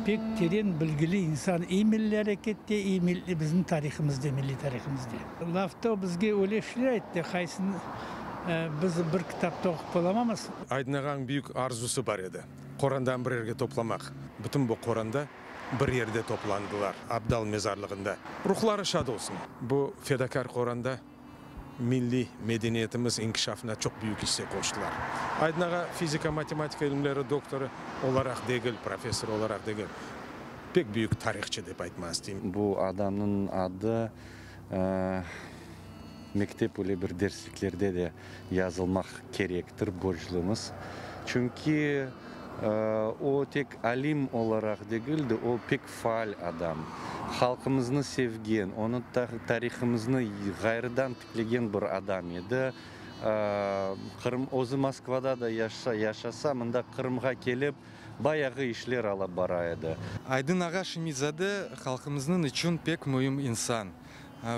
Pek teren bilgili insan i milliy arekette, i bizim tarihımızda, milliy tarihımızda. Lafta o bizge öyle şeyler ayttı, qaysını biz bir kitapta oqup olamamız. Aydın ağanıñ büyük arzusı bar edi, qorandanı bir yerge toplamaq. Bütün bu qoranda bir yerde toplandılar, Abdal mezarlığında. Ruhları şad olsun. Bu fedakâr qoranda milliy medeniyetimiz inkişafına çoq büyük isse qoştılar. Aydın ağa fizika-matematika ilimleri doktorı olaraq degil, professor olaraq degil, pek büyük tarihçı dep aytmağa isteyim. Bu adamnıñ adı mektep öyle bir dersliklerde de yazılmaq kerektir, borclumız. Çünki o tek alim olaraq degil de, o pek faal adam, halqımıznı sevgen, onı tarihımıznı ğayrıdan tiklegen bir adam edi. Qırım, özü Moskvada da yaşasa, mında Qırımğa kelip, bayağı işler alıp bara edi. Aydın ağa Şemi-zade halqımıznıñ içün pek müim insan.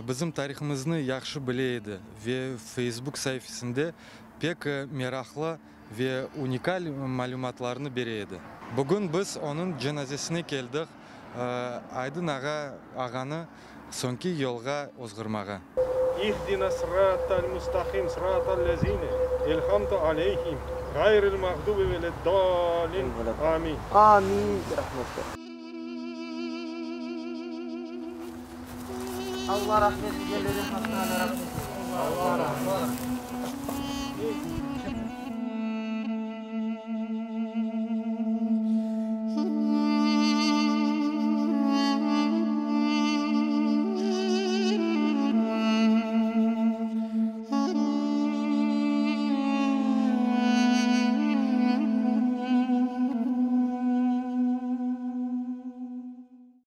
Bizim tarihımıznı yahşı bile edi ve Feysbuk saifesinde pek meraqlı ve unikal malümatlarnı bere edi. Bugün biz onıñ cenazesine keldik, Aydın ağa ağanı soñki yolğa ozğırmağa. İhdina sıratal mustaqim sıratal lezine elhamta aleyhim gayril mağdubi veled-dallin. Amin. Amin. Rahmetke. Allah rahmet eylesin, Haq Teala rahmet eylesin. Allah rahmet.